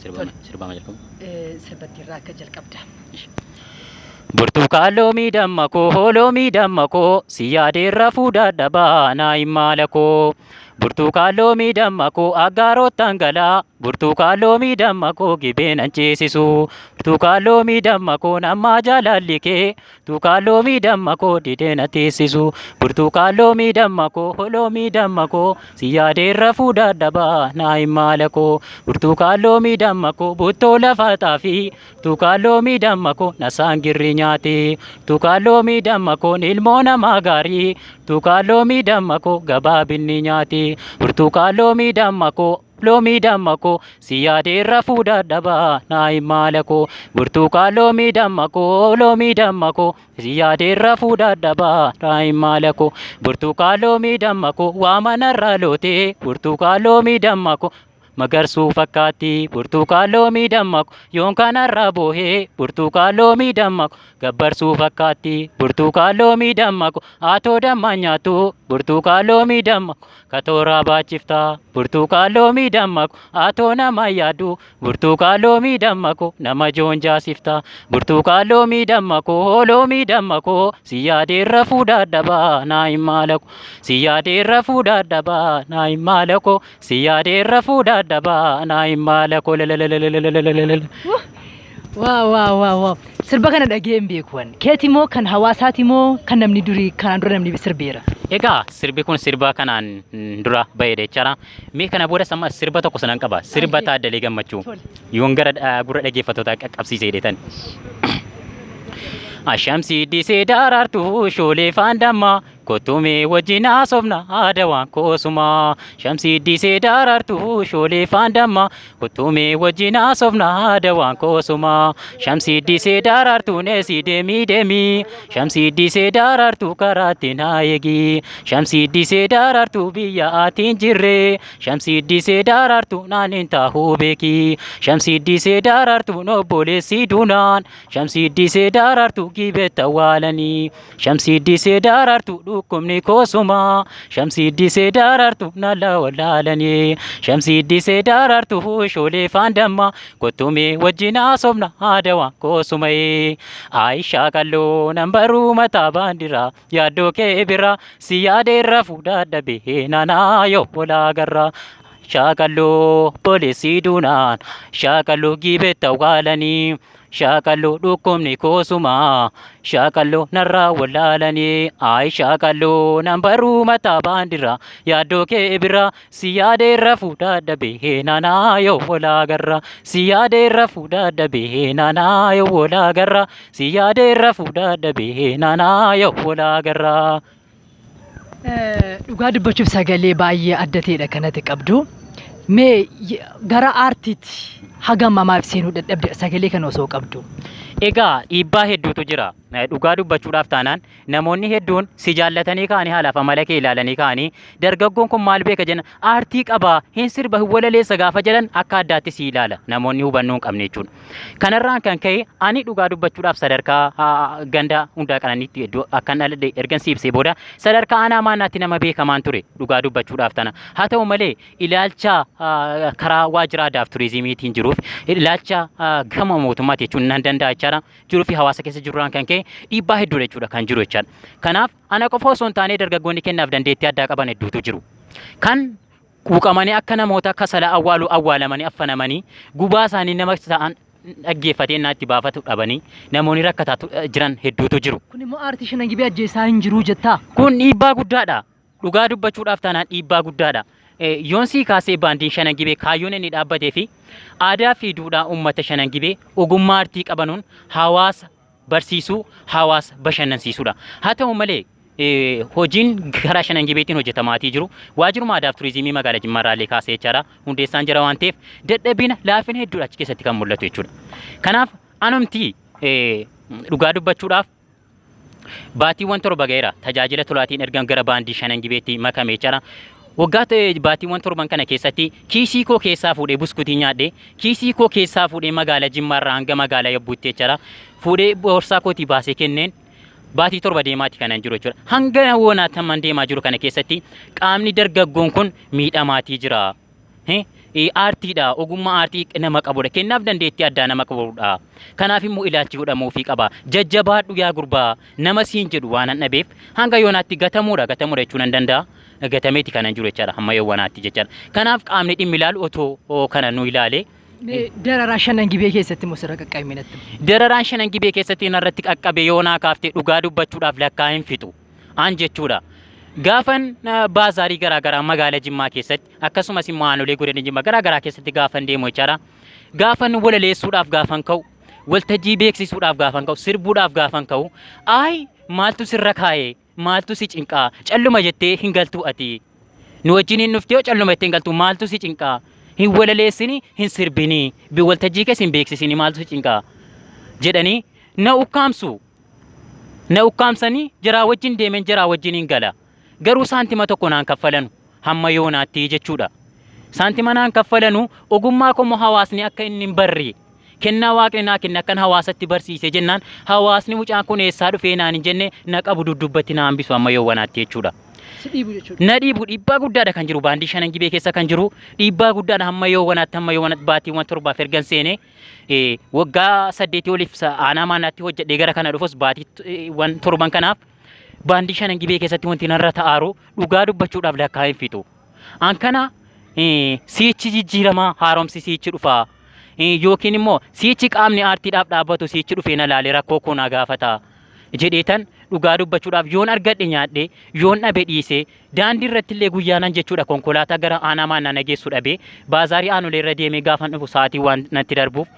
Sirbama sirbama jalqabu. Sirbatti irraa akka jalqabda. Burtukaan loomii damma koo loomii damma koo si yaadeerra fuudhaa dhabaa naa immaala koo. Burtukaan loomii damma koo aggaarottan galaa burtukaan loomii damma koo gibee nan ceesisu. Burtukaan loomii damma koo nammaa jaalalli kee burtukaan loomii damma koo didee na teessisu. Burtukaan loomii damma koo loomii damma koo si yaadeerra fuudhaa dhabaa naa immaala koo. Burtukaan loomii damma koo buttoo lafa xaafii Burtukaan loomii damma koo nasaan girri nyaate. Burtukaan loomii damma koo ilmoo namaa gaarii. Burtukaan loomii damma koo gabaabinni nyaate. Burtukaan loomii damma koo loomii damma koo si yaadeerra fuudhaa dhabaa naa immaala koo. Burtukaan loomii damma koo loomii damma koo si yaadeerra fuudhaa dhabaa naa immaala koo. Burtukaan loomii damma koo waa manarraa lootee. Burtukaan loomii damma koo magarsuu fakkaatti. Burtukaan loomii damma koo yoon kanarraa boohee. Burtukaan loomii damma koo gabbarsuu fakkaatti. Burtukaan loomii damma koo atoo damma nyaattu. Burtukaan loomii damma koo katooraa baachifta. Burtukaan loomii damma koo atoo nama yaaddu. Burtukaan loomii damma koo nama joonjaasifta. Burtukaan loomii damma koo loomii damma koo si yaadeerra fuudhaa dhabaa naa immaala koo. Si yaadeerra fuudhaa dhabaa naa immaala koo. Si yaadeerra fuudhaa dhabaa naa immaala koo. Lalalalalalalala. Waaw waaw waaw waaw. Sirba kana dhagee hin beeku ani. Keeti moo kan hawaasaati moo kan namni durii kanaan dura namni sirbeera? Egaa sirbi kun sirba kanaan dura bahedha jechaadha. Mee kana boodas amma sirba tokko sanan qaba. Sirba Taaddalee Gammachuu. Yoon gara gurra dhaggeeffattootaa qaqqabsiise jedhetan. Ashamsii disee daraartuu shoolee faandammaa kottumee wajjin haasofna aadawaan koosumaa. Shamsii disee daraartuu shoolee faandammaa kottumee wajjin haasofna aadawaan koosumaa. Shamsii disee daraartuu neesii deemii deemii. Shamsii disee daraartuu karaatti naa eegi. Shamsii disee daraartuu biyya atiin jirre. Shamsii disee daraartuu naan hin taahuu beeki. Shamsii disee daraartuu obboleessi duunaan. Shamsii disee daraartuu gibeetta awwaalanii. Shamsii disee daraartuu dhukkubni koosumaa. Shamsii disee daraartuu nala wallaalanii. Shamsii disee daraartuu shoolee faandammaa kottumee wajjin haasofna aadawaan koosuma'ee. Aayishaa qalloo nan baruu mataa baandiraa yaaddoo kee bira si yaadeerra fuudhaa dhabee naanaa yoo walaa garraa. Shaakalloo poolisii duunaan shaakalloo gibeetta awwaalanii. Shaakalloo dhukkubni koosumaa shaakalloo narraa wallaalanii. Ayi shaakalloo nan baruu mataa baandiraa yaaddoo kee bira si yaadeerra fuudhaa dhabee naanaa yoo walaa garra. Si yaadeerra fuudhaa dhabee naanaa yoo walaa garra. Si yaadeerra fuudhaa dhabee naanaa yoo walaa garra. Dhugaa dubbachuuf sagalee baay'ee adda ta'edha kanatti qabdu. Mee gara aartiitti hagam amaaf seenuu dadhabde sagalee kana osoo qabdu? Egaa dhiibbaa hedduutu jira. Dhugaa dubbachuudhaaf taanaan namoonni hedduun si jaallatanii ka'anii haalaaf amala kee ilaalanii ka'anii dargaggoon kun maal beeka jenna aartii qabaa hin sirba hin walaleessa gaafa jedhan akka addaatti si ilaala namoonni hubannoo hin qabne jechuudha. Kanarraan kan ka'e ani dhugaa dubbachuudhaaf sadarkaa ganda hundaa qananiitti iddoo akkan dhaladhe ergan si ibsee booda sadarkaa aanaa maannaatti nama beekamaan ture dhugaa dubbachuudhaaf tana. Haa ta'u malee ilaalcha karaa waajjira aadaaf turizimiitiin jiruuf ilaalcha gama mootummaati jechuun nan danda'a jechaadha. Jiruu fi hawaasa keessa jirurraan kan ka'e dhiibbaa hedduudha jechuudha kan jiru jechaadha. Kanaaf ana qofa osoo hin taane dargaggoonni kennaaf dandeettii addaa qaban hedduutu jiru. Kan quuqamanii akka namoota kasala awwaalu awwaalamanii affanamanii gubaa isaanii nama ta'an dhaggeeffatee innaa itti baafatu dhabanii namoonni rakkataa jiran hedduutu jiru. Kun immoo aartii Shanan Gibee ajjeesaa hin jiruu jettaa? Kun dhiibbaa guddaadha. Dhugaa dubbachuudhaaf taanaan dhiibbaa guddaadha. Yoon sii kaasee baandiin Shanan Gibee kaayyoon inni dhaabbatee fi aadaa fi duudhaa uummata Shanan Gibee ogummaa aartii qabanuun hawaasa barsiisuu, hawaasa bashannansiisuudha. Haa ta'u malee hojiin karaa Shanan Gibeetiin hojjetamaatii jiru waajjiruma aadaaf turizimii magaalaa Jimmaarraallee kaasee jechaadha. Hundeessaan jira waan ta'eef dadhabina laafina hedduudha achi keessatti kan mul'atu jechuudha. Kanaaf anumti dhugaa dubbachuudhaaf baatiiwwan 7 ga'eera tajaajila tolaatiin ergan gara baandii Shanan Gibeetti makame jechaadha. Waggaa baatiiwwan 7 kana keessatti kiisii koo keessaa fuudhee buskutii nyaadhee kiisii koo keessaa fuudhee magaalaa Jimmaarraa hanga magaalaa Yabbuutti jechaadha. Fuudhee boorsaa kootii baasee kenneen baatii 7 deemaati kanan jiru jechuudha. Hanga woonaatti hamman deemaa jiru kana keessatti qaamni dargaggoon kun miidhamaatii jira. Aartiidha. Ogummaa aartii nama qabudha. Kennaaf dandeettii addaa nama qabudha. Kanaaf immoo ilaalchi godhamuufii qaba. Jajjabaadhu yaa gurbaa nama siin jedhu waanan dhabeef hanga yoonaatti gatamuudha gatamuudha jechuu nan danda'a. Gatameeti kanan jiru jechaadha hamma yoowwanaatti jechaadha. Kanaaf qaamni dhimmi ilaalu otoo kana nu ilaalee. Mee dararaa Shanan Gibee keessatti immoo sirra qaqqabe mee natti himi. Dararaan Shanan Gibee keessatti narratti qaqqabe yoonaa kaaftee dhugaa dubbachuudhaaf lakkaa hin fixu. An jechuudha. Gaafan baazaarii garaa garaa magaala Jimmaa keessatti akkasumas immoo aanolee godina Jimmaa garaa garaa keessatti gaafan deemu jechaadha. Gaafan walaleessuudhaaf gaafan ka'u, waltajjii beeksisuudhaaf gaafan ka'u, sirbuudhaaf gaafan ka'u, ayi maaltu sirra kaa'e, maaltu si cinqaa, calluma jettee hin galtuu ati. Nu wajjin hin dhuftee calluma jettee hin galtuu, maaltu si cinqaa? Hin walaleessini, hin sirbini, waltajjii keessa hin beeksisini, maaltu si cinqaa? Jedhanii na ukkaamsu. Na ukkaamsanii jaraa wajjin deemeen jaraa wajjin hin gala. Garuu saantima tokko naan kaffalanu hamma yoonaatti jechuudha. Saantima naan kaffalanu ogummaa koo immoo hawaasni akka inni hin barre kennaa waaqni naa kenne akkan hawaasatti barsiise jennaan hawaasni mucaan kun eessaa dhufee naan hin jenne na qabu duddubbatti na hambisu hamma yoowwanaatti jechuudha. Si dhiibu jechuudha. Na dhiibu dhiibbaa guddaadha kan jiru baandii Shanan Gibee keessa kan jiru dhiibbaa guddaadha hamma yoowwanaatti hamma yoowwanaatti baatiiwwan torbaaf ergan seenee Waggaa saddeetii oliif aanaa maanaatti hojjedhee gara kana dhufus baatiiwwan torban kanaaf baandii Shanan Gibee keessatti wanti narra ta'aaru dhugaa dubbachuudhaaf lakkaa hin fixu. An kana siichi jijjiiramaa haaromsi siichi dhufaa yookiin immoo siichi qaamni aartiidhaaf dhaabbatu siichi dhufee na laalee rakkoo koo na gaafata jedheetan dhugaa dubbachuudhaaf yoon argadhe nyaadhe yoon dhabe dhiise Daandii irratti illee guyyaanan jechuudha konkolaataa gara aanaa maannaa na geessu dhabee baazaarii aanolee irra deemee gaafan dhufu sa'aatii waan natti darbuuf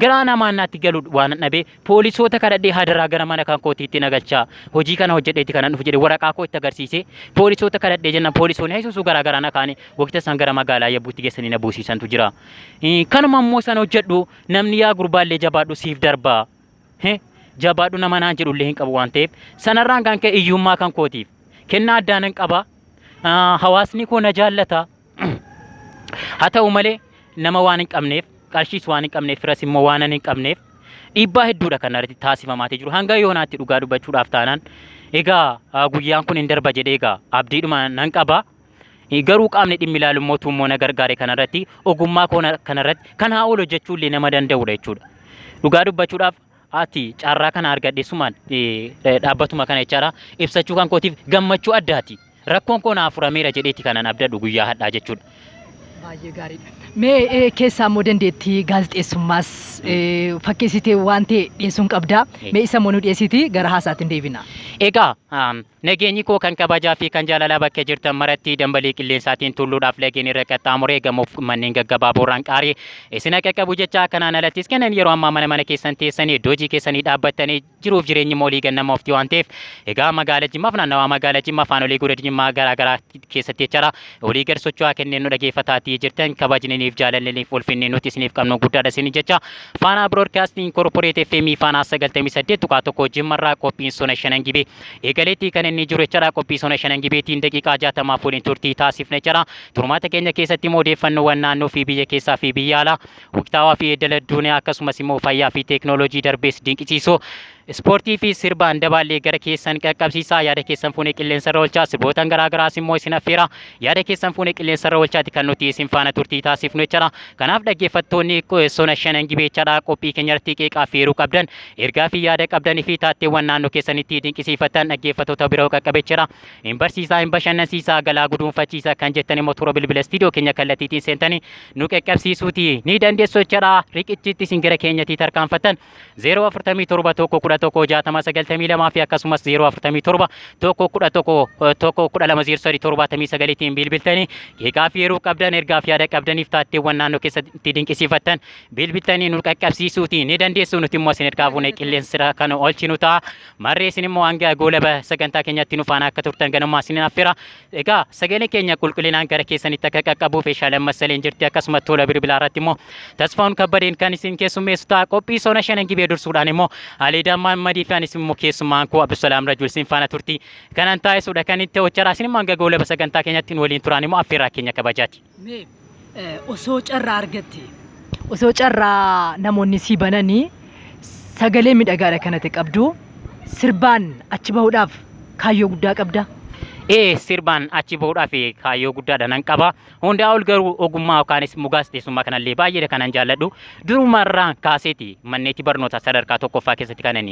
gara aanaa maannaatti galu waan dhabee poolisoota kadhadhee hadaraa gara mana kan kootiitti na galchaa hojii kana hojjedheetti kanan dhufu jedhee waraqaa koo itti agarsiisee poolisoota kadhadhee jennaan poolisoonni haysuusuu garaa garaa na kaane waqta isaan gara magaalaa Yabbuutti geessanii na buusiisantu jira. Kanuma immoo san hojjedhu namni yaa gurbaallee jabaadhu siif darbaa. Jabaadhu nama naan jedhullee hin qabu waan ta'eef sanarraan kan ka'e iyyummaa kan kootiif kennaa addaa nan qaba. Hawaasni koo na jaallata. Haa ta'u malee nama waan hin qabneef qarshiis waan hin qabneef firas immoo waan hin qabneef dhiibbaa hedduudha kan irratti taasifamaatii jiru. Hanga yoonaatti dhugaa dubbachuudhaaf taanaan egaa guyyaan kun hin darba jedhee egaa abdiidhuma nan qaba. Garuu qaamni dhimmi ilaalu immoo tuummoo na gargaare kanarratti ogummaa koo kanarratti kanaa ol hojjechuu illee nama danda'udha jechuudha. Dhugaa dubbachuudhaaf ati carraa kana argadhe sumaan dhaabbatuma kana jechaadha ibsachuu kan kootiif gammachuu addaati. Rakkoon koo naa furameera jedheeti kanan abdadhu guyyaa hadhaa jechuudha. Baay'ee gaariidha. Mee keessaa immoo dandeettii gaazexeessummaas fakkeessitee waan ta'e dhiyeessuun qabda. Mee isa immoo nu dhiyeessitii gara haasaatti hin deebina. Egaa Nageenyi koo kan kabajaa fi kan jaalalaa bakka jirtan maratti dambalii qilleensaatiin tulluudhaaf lageen irra qaxxaamuree gamoof manneen gaggabaaboorraan qaaree isin haa qaqqabu jechaa kanaan alattis kanneen yeroo ammaa mana mana keessan teessanii iddoo hojii keessanii dhaabbattanii jiruuf jireenyi immoo olii gad nama ofti waan ta'eef egaa magaala Jimmaaf naannawaa magaala Jimmaa faanolee godina Jimmaa garaa garaa keessatti jechaadha olii gad socho'aa kenneen nu dhageeffataatii jirtan kabajniniif jaalanniniif ulfinni nuti isiniif qabnu guddaadha isin jecha Faanaa Broadcasting Corporate FM Faanaa 98.1 Jimmarraa qophiin sona shanan gibee eegaleetti kan inni jiru jechaadha. Qophii sona shanan gibeetiin daqiiqaa 60f waliin turtii taasifna jechaadha. Turmaata keenya keessatti immoo odeeffannoowwan naannoo fi biyya keessaa fi biyya alaa waqtaawaa fi idil addunyaa akkasumas immoo fayyaa fi teeknooloojii darbees dinqisiisoo ispoortii fi sirbaan dabaallee gara keessan qaqqabsiisaa yaada keessan fuunee qilleensarra oolchaa sirbootan garaa garaas immoo isin affeera yaada keessan fuunee qilleensarra oolchaati kan nuti isin faana turtii taasifnu jechaadha. Kanaaf dhaggeeffattoonni sona shanan gibee jechaadha qophii keenya irratti qeeqaa fi eeruu qabdan ergaa fi yaada qabdanii fi taatteewwan naannoo keessanitti dinqisiifattan dhaggeeffattoota biroo qaqqabe jechaadha. Hin barsiisaa, hin bashannansiisaa, galaa guduunfachiisaa kan jettan immoo toora bilbila istiidiyoo keenya kallattiitiin seentanii nu qaqqabsiisuuti ni dandeessu jechaadha. Riqichitti isin gara keenyatti tarkaanfattan 0 47 1 11 60 92 fi akkasumas 0 47 1 11 1 12 03 79 tiin bilbiltanii qeeqaa fi yeroo qabdan ergaa fi yaada qabdaniif taatteewwan naannoo keessatti dinqisiifattan bilbiltanii nu qaqqabsiisuuti ni dandeessu nuti immoo isin ergaa fuunee qilleensira kan oolchinu ta'a marree isin immoo hanga goolaba sagantaa keenyatti nu faana akka turtan ganummaa isin affeera egaa sagalee keenya qulqullinaan gara keessanitti akka qaqqabuuf Eshaalan Massaleen jirti akkasuma tola bilbilaa irratti immoo Tasfaa'uun Kabbadeen kan isin keessummeessu ta'a. Qophii sona shanan gibee dursuudhaan immoo Aliidaa Mahammadii fi anis immoo keessummaan koo Abdusalaam Rajul isin faana turtii kanan taasisuudha kan itti hojjaraa isin immoo hanga goolaba sagantaa keenyatti nu waliin turaan immoo affeerraa keenya kabajaati. Mee osoo carraa argatte osoo carraa namoonni sii bananii sagalee midhagaadha kanati qabdu sirbaan achi bahuudhaaf kaayyoo guddaa qabda. Ee, sirbaan achi bahuudhaaf kaayyoo guddaadha nan qaba. Hundaa ol garuu ogummaa yookaanis immoo gaazexeessummaa kanallee baay'eedha kanan jaalladhu. Durumarraan kaaseeti manneetii barnootaa sadarkaa tokkoffaa keessatti kanan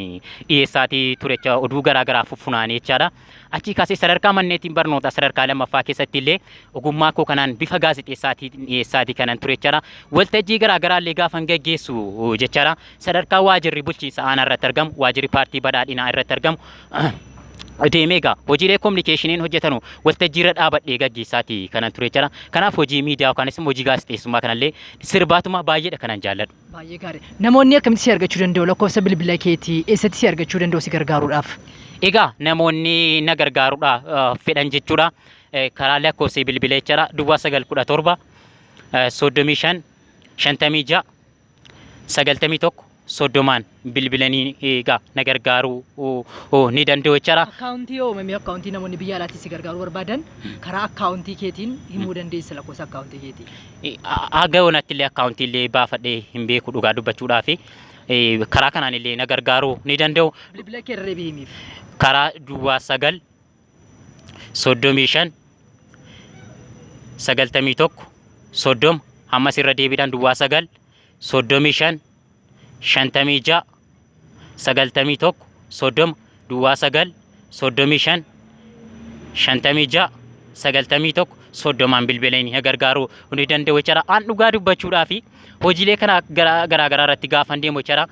dhiyeessaatii ture jecha oduu garaa garaa fuffunaanii jechaadha. Achii kaasee sadarkaa manneetiin barnootaa sadarkaa lammaffaa keessatti illee ogummaa koo kanaan bifa gaazexeessaatiin dhiyeessaatii kanan ture jechaadha. Waltajjii garaa garaa illee gaafan gaggeessu jechaadha. Sadarkaa waajirri bulchiinsa aanaa irratti argamu, waajirri paartii badhaadhinaa irratti argamu deemee egaa hojiilee kominikeeshiniin hojjetanu waltajjii irra dhaabadhee gaggeessaatii kanan ture jechaadha. Kanaaf hojii miidiyaa yookaanis immoo hojii gaazexeessummaa kanallee sirbaatuma baay'eedha kanan jaalladhu. Baay'ee gaarii. Namoonni akkamitti si argachuu danda'u? Lakkoofsa bilbila keetii eessatti si argachuu danda'u si gargaaruudhaaf? Egaa namoonni na gargaaruudha fedhan jechuudha. Karaa lakkoofsa bilbila jechaadha. Duwwaa 9 17 35 56 91 30n bilbilanii egaa na gargaaruu ni danda'u jechaadha. Akkaawuntii yoo uumame akkaawuntii namoonni biyya alaatti si gargaaruu barbaadan karaa akkaawuntii keetiin himuu dandeessa lakkoofsa akkaawuntii keetii. Haga yoonaatti illee akkaawuntii illee baafadhee hin beeku dhugaa dubbachuudhaaf karaa kanaan illee na gargaaruu ni danda'u. Bilbila kee irra deebi'i himiif. Karaa duwwaa 9 35 91 30 ammas irra deebiidhaan duwwaa 9 35 56 91 30 duwwaa 9 35 56 91 30n bilbilanii na gargaaruu ni danda'u jechaadha. An dhugaa dubbachuudhaa fi hojiilee kana garaa garaa irratti gaafan deemu jechaadha.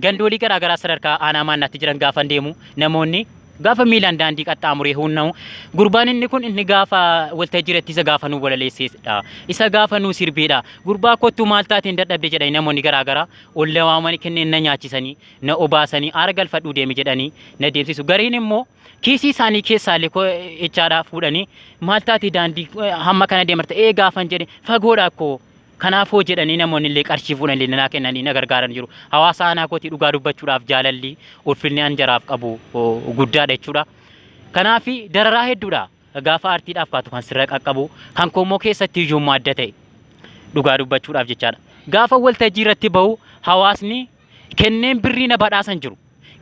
Gandoolii garaa garaa sadarkaa aanaa maannaatti jiran gaafan deemu namoonni gaafa miilaan daandii qaxxaamuree huunna'u gurbaan inni kun inni gaafa waltajjii irratti isa gaafa nuu walaleesseedha. Isa gaafa nuu sirbeedha. Gurbaa kottuu maal taateen dadhabde jedhanii namoonni garaa garaa ol na waamanii kenneen na nyaachisanii na obaasanii aara galfadhuu deemi jedhanii na deemsisu. Gariin immoo kiisii isaanii keessaa illee jechaadha fuudhanii maal taate daandii hamma kana deemarta ee gaafan jedhe fagoodha akkoo kanaafoo jedhanii namoonni illee qarshii fuudhan illee naa kennanii na gargaaran jiru. Hawaasa aanaa kootii dhugaa dubbachuudhaaf jaalalli ulfinni an jaraaf qabu guddaadha jechuudha. Kanaaf dararaa hedduudha gaafa aartiidhaaf kaatu kan sirra qaqqabu kan koommoo keessatti iyyuu adda ta'e dhugaa dubbachuudhaaf jechaadha. Gaafa waltajjii irratti bahu hawaasni kenneen birrii na badhaasan jiru.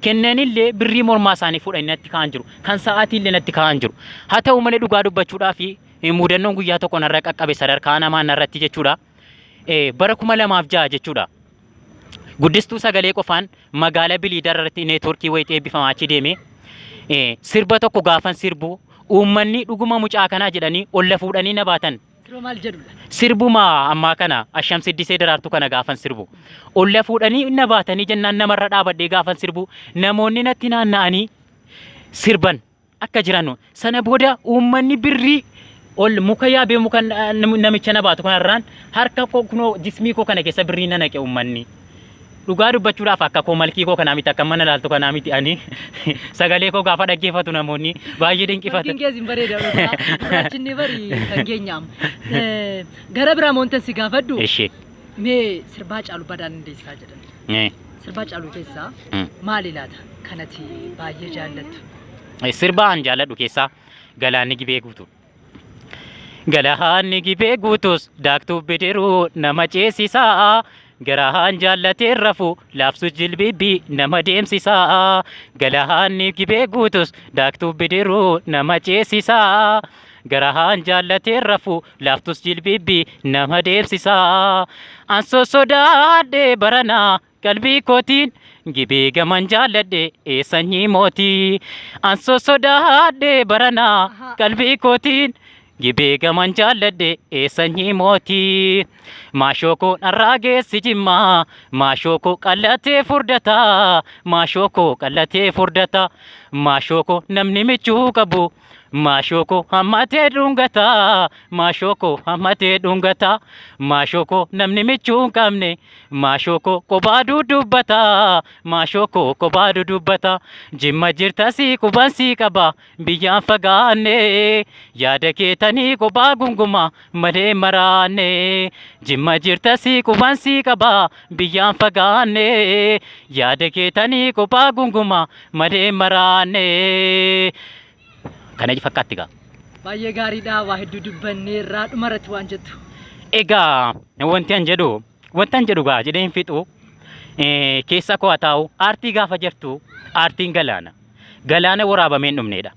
Kenneen illee birrii mormaa isaanii fuudhanii natti kaa'an jiru. Kan sa'aatii illee natti kaa'an jiru. Haa ta'u malee dhugaa dubbachuudhaaf mudannoon guyyaa tokko narra qaqqabe sadarkaa namaa narratti jechuudha. Bara 2006 jechuudha. Guddistuu sagalee qofaan magaalaa Biliidar irratti neetworkii wayii eebbifamaa achi deeme. Sirba tokko gaafan sirbu uummanni dhuguma mucaa kanaa jedhanii olla fuudhanii na baatan. Sirba maal jedhudha? Sirbuma ammaa kana Asham Siddisee Daraartuu kana gaafan sirbu. Olla fuudhanii na baatanii jennaan namarra dhaabadhee gaafan sirbu namoonni natti naanna'anii sirban akka jiran sana booda uummanni birrii ol muka yaabee muka namicha na baatu kanarraan harka koo kunoo jismii koo kana keessa birrii na naqe uummanni. Dhugaa dubbachuudhaaf akka koo malkii koo kanaa miti akka mana laaltu kanaa miti ani sagalee koo gaafa dhaggeeffatu namoonni baay'ee dinqifatu. Malkiin kees hin bareeda dhugaa. Gurraachinni bari kan keenyaam. Gara biraa moontan si gaafadhu. Ishee. Mee sirbaa Caaluu Badaan Hundeessaa jedhan. Sirbaa Caaluu keessaa maali laata kanati baay'ee jaallattu? Sirbaa an jaalladhu keessaa Galaanni Gibee Guutuu. Galaanni Gibee guutus daaktuu bidiruu nama ceesisaa. Garahaan jaallatee rafu laafsus jilbibbii nama deemsisaa. Galaanni Gibee guutus daaktuu bidiruu nama ceesisaa. Garahaan jaallatee rafu laaftus jilbibbii nama deemsisaa. An sossodaadhee baranaa qalbii kootiin Gibee gaman jaalladhe ee sanyii mootii. An sossodaadhe baranaa qalbii kootiin Gibee gaman jaalladhe ee sanyii mootii. Maashoo koo narraa geessi jimmaa maashoo koo qallatee furdataa maashoo koo qallatee furdataa maashoo koo namni michuu qabu Maashoo koo hammatee dhungataa maashoo koo hammatee dhungataa maashoo koo namni michuu hin qabne maashoo koo kophaa dudubbataa maashoo koo kophaa dudubbataa jimma jirta sii quban sii qaba biyyaan fagaanne yaada keetanii kophaa gunguma malee maraanne jimma jirta sii quban sii qaba biyyaan fagaanne yaada keetanii kophaa gunguma malee maraanne. Kana fakkaatti gaa. Baay'ee gaariidha waa hedduu dubbanneerraa dhumarratti waan jettu. Egaa wanti an jedhu wanti an jedhu gaa jedhee hin fixu keessa koo haa taa'u aartii gaafa jirtu aartiin galaana. Galaana waraabamee hin dhumneedha.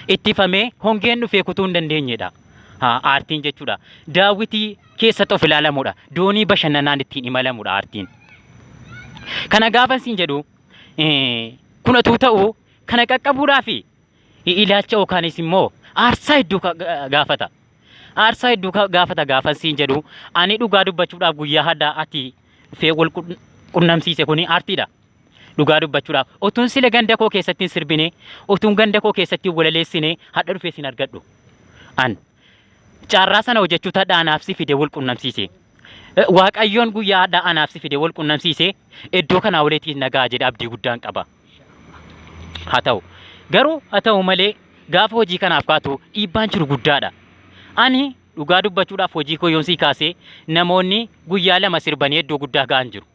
Ittifamee hongeen dhufee kutuu hin dandeenyedha. Aartiin jechuudha. Daawwitii keessatti of ilaalamudha. Doonii bashannanaan ittiin imalamudha aartiin. Kana gaafa siin jedhu kun otuu ta'uu kana qaqqabuudhaaf ilaalcha yookaanis immoo aarsaa hedduu gaafata. Aarsaa hedduu gaafata gaafa siin jedhu ani dhugaa dubbachuudhaaf guyyaa hadhaa ati dhufee wal qunnamsiise kuni aartiidha. Dhugaa dubbachuudhaaf otuun sila ganda koo keessatti hin sirbine, otuun ganda koo keessatti hin walaleessine hadha dhufee sin argadhu. An carraa sana hojjechuu tadha anaaf si fide wal qunnamsiise. Waaqayyoon guyyaa hadhaa anaaf si fide wal qunnamsiise iddoo kanaa walitti nagaa jedhe abdii guddaan qaba. Haa ta'u. Garuu haa ta'u malee gaafa hojii kanaaf kaatu dhiibbaan jiru guddaadha. Ani dhugaa dubbachuudhaaf hojii koo yoon sii kaasee namoonni guyyaa lama sirbanii iddoo guddaa ga'an jiru.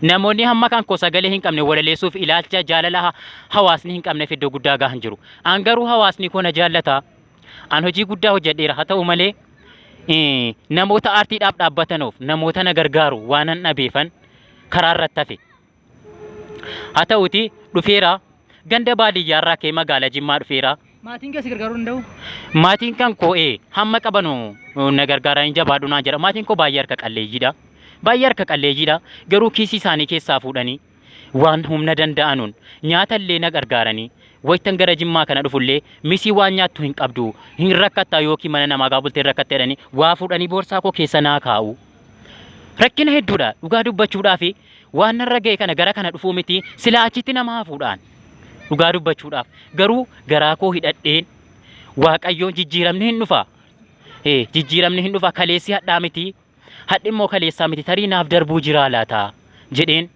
Namoonni hamma kan koo sagalee hin qabne walaleessuuf ilaalcha jaalala hawaasni hin qabneef iddoo guddaa gahan jiru. An garuu hawaasni koo na jaallata. An hojii guddaa hojjedheera. Haa ta'u malee namoota aartiidhaaf dhaabbatanof namoota na gargaaru waanan dhabeefan karaa irratti hafe. Haa ta'uti dhufeera. Ganda baadiyyaarraa ka'ee magaalaa Jimmaa dhufeera. Maatiin kee si gargaaruu danda'u? Maatiin kan koo hamma qabanu na gargaaraa hin jabaadhu naan jedha. Maatiin koo baay'ee harka qalleeyyiidha. Baay'ee harka qalleeyyiidha. Garuu kiisii isaanii keessaa fuudhanii waan humna danda'anuun nyaata illee na gargaaranii waytan gara Jimmaa kana dhufullee misii waan nyaattu hin qabdu hin rakkattaa yookiin mana namaa gaa bultee hin rakkatta jedhanii waa fuudhanii boorsaa koo keessa naa kaa'u. Rakkina hedduudha dhugaa dubbachuudhaaf waan narra ga'e kana gara kana dhufuu miti silaa achitti nama hafuudhaan dhugaa dubbachuudhaaf garuu garaa koo hidhadheen Waaqayyoon jijjiiramni hin dhufa. Jijjiiramni hin dhufa kaleessi hadhaa miti hadhi immoo kaleessaa miti tarii naaf darbuu jiraa laata jedheen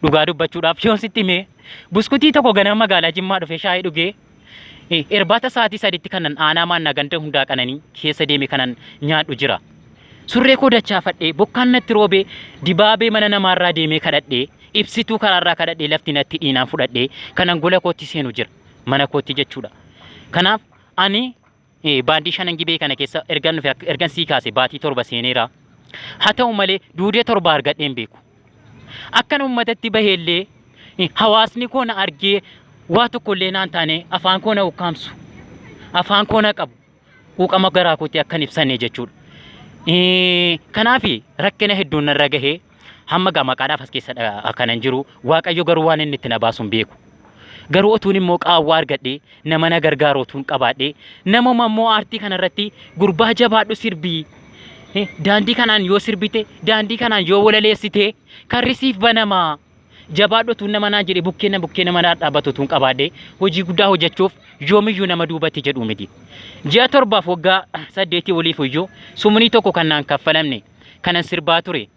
dhugaa dubbachuudhaaf yoon sitti himee buskutii tokko ganama magaalaa Jimmaa dhufee shaayii dhugee irbaata sa'aatii sadiitti kanan aanaa maannaa ganda hundaa qananii keessa deeme kanan nyaadhu jira. Surree koo dachaafadhee bokkaan natti roobee dibaabee mana namaarraa deemee kadhadhee ibsituu karaarraa kadhadhee lafti natti dhiinaan fudhadhee kanan gola kootti seenu jira mana kootti jechuudha. Kanaaf ani baandii shanan gibee kana keessa ergan dhufe ergan sii kaase baatii 7 seeneera. Haa ta'u malee duudee 7 argadhee hin beeku. Akkan uummatatti baheellee hawaasni koo na argee waa tokkollee naan taane afaan koo na ukkaamsu. Afaan koo na qabu. Quuqama garaa kootii akkan ibsanne jechuudha. Kanaaf rakkina hedduun narra gahee hamma gaa maqaadhaaf as keessa kanan jiru Waaqayyo garuu waan inni itti na baasu hin beeku. Garuu otuun immoo qaawwaa argadhee nama na gargaaru otuun qabaadhee namuma immoo aartii kanarratti gurbaa jabaadhu sirbii daandii kanaan yoo sirbite daandii kanaan yoo walaleessite karri siif banamaa jabaadhu otuun nama naan jedhe bukkee na bukkee nama naa dhaabbatu otuun qabaadhee hojii guddaa hojjechuuf yoomiyyuu nama duubatti jedhu miti. Ji'a 7f waggaa 8 oliif iyyuu sumunii tokko kan naan kaffalamne kanan sirbaa ture.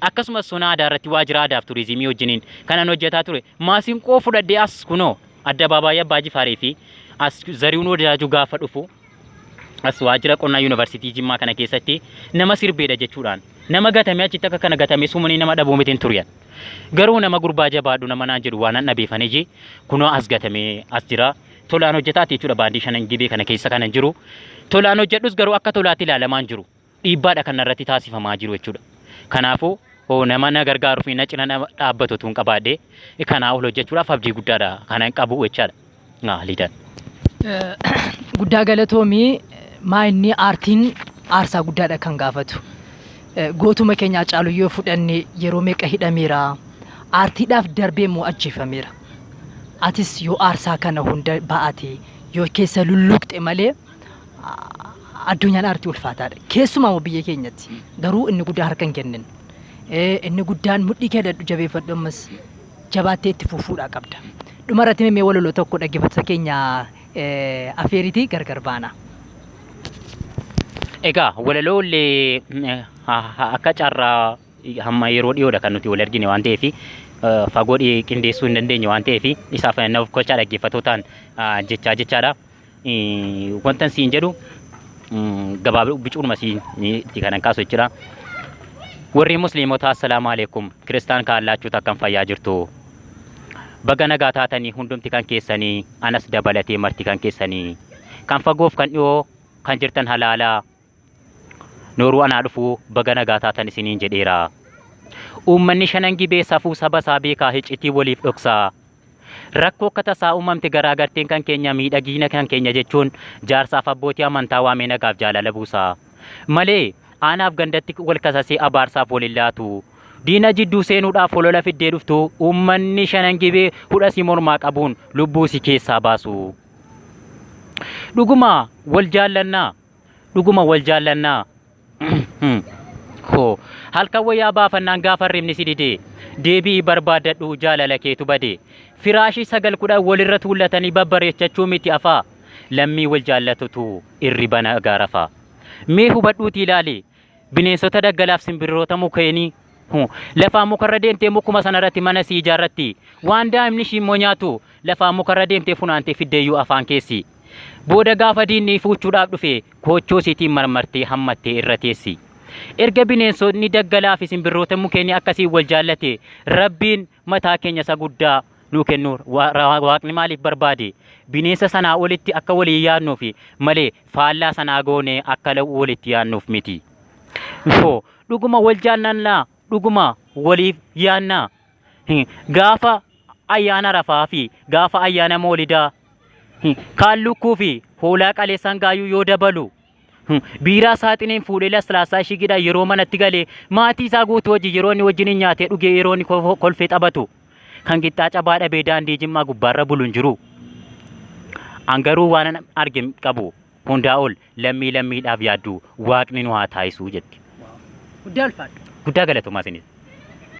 Akkasumas sona aadaa irratti waajjira aadaaf turizimii wajjiniin kanan hojjetaa ture. Maasinqoo fudhadhee as kunoo addabaabaayii Abbaa Jifaarii fi as Zarihuun Wadaajuu gaafa dhufu as waajjira qonnaa yuunivarsiitii Jimmaa kana keessatti nama sirbeedha jechuudhaan nama gatamee achitti akka kana gatamee sumunii nama dhabuu miti hin turiyan. Garuu nama gurbaa jabaadhu nama naan jedhu waan an dhabeefan iji kunoo as gatamee as jira. Tolaan hojjetaati jechuudha baandii shanan gibee kana keessa kanan jiru. Tolaan hojjedhus garuu akka tolaatti ilaalamaa hin jiru. Dhiibbaadha kan narratti taasifamaa jiru jechuudha. Kanaafuu hoo nama na gargaaruu fi na cina nama dhaabbatu utuun qabaadhee kanaa ol hojjechuudhaaf abdii guddaadha kanan qabu jechaadha. Liidaan. Guddaa galatoomi maa inni aartiin aarsaa guddaadha kan gaafatu. Gootuma keenya Hacaaluu yoo fudhanne yeroo meeqa hidhameera. Aartiidhaaf darbee immoo ajjeefameera. Atis yoo aarsaa kana hunda ba'ate yoo keessa lulluqxe malee addunyaan aartii ulfaataadha. Keessumaa immoo biyya keenyatti. Garuu inni guddaan harka hin kennin. Inni guddaan mudhii kee hidhadhu jabeeffadhu ammas jabaattee itti fufuudhaa qabda. Dhuma irratti mee walaloo tokko dhaggeeffattoota keenya afeeriitii gargar baana. Egaa walaloo illee akka carraa hamma yeroo dhiyoodha kan nuti wal argine waan ta'eef fagoo qindeessuu hin dandeenye waan ta'eef isaaf na of kolchaa dhaggeeffattootaan jechaa jechaadha. Wantan siin jedhu gabaabaa bicuunuma siin itti kanan kaasu jechuudha. Warri musliimotaa assalaamu alaikum kiristaan kaallaachuutu akkam fayyaa jirtu. Baga nagaa taatanii hundumti kan keessanii anas dabalatee marti kan keessanii kan fagoof kan dhiyoo kan jirtan halaalaa nooruu anaa dhufuu baga nagaa taatan isiniin jedheera. Uummanni shanan gibee safuu saba isaa beekaa hiccitii waliif dhoksaa. Rakkoo akka tasaa uumamte garaagarteen kan keenya miidhagiina kan keenya jechuun jaarsaaf abbootii amantaa waamee nagaaf jaalala buusa. Malee aanaaf gandatti wal kasasee abaarsaaf wal hin laatu. Diina jidduu seenuudhaaf holola fiddee dhuftu uummanni shanan gibee hudha si mormaa qabuun lubbuu si keessaa baasu. Dhuguma wal jaallannaa. Dhuguma wal jaallannaa. Hoo halkan wayyaa baafannaan gaafa hirribni si dide deebi'ii barbaaddadhu jaalala keetu bade. Firaashii 9 10 walirra tuullatanii babbareechachuu miti afaa lammii wal jaallatutu irriba nagaa rafa. Mee hubadhuutii ilaali bineensota daggalaaf simbirroota mukeenii lafaa mukarra deemtee mukuma sanarratti mana sii ijaarratti waan daa'imni ishii immoo nyaatu lafaa mukarra deemtee funaantee fiddeeyyuu afaan keessi. Booda gaafa diinni fuuchuudhaaf dhufe koochoo isiitiin marmartee hammattee irra teessi. Erga bineensonni daggalaa fi simbirroota mukeenii akkasiin wal jaallate Rabbiin mataa keenya isa guddaa nuu kennu Waaqni maaliif barbaade? Bineensa sanaa olitti akka walii yaadnuuf malee faallaa sanaa goonee akka walitti yaadnuuf miti. Hoo dhuguma wal jaallannaa? Dhuguma waliif yaadnaa? Gaafa ayyaana Arafaa fi gaafa ayyaana Moolidaa kaan lukkuu fi hoolaa qalee sangaayyuu yoo dabalu biiraa saaxiniin fuudhee laslaasaa ishiigidhaan yeroo manatti galee maatii isaa guutuu wajjin yeroo inni wajjin hin nyaatee dhugee yeroo inni kolfee taphatu kan qixxaa cabaa dhabee daandii Jimmaa gubbaarra bulu hin jiru. An garuu waan an arge hin qabu hundaa ol lammii lammiidhaaf yaaddu waaqni nu haa taasisuu jetti. Guddaa ulfaadhu. Guddaa galatoomaa isinis.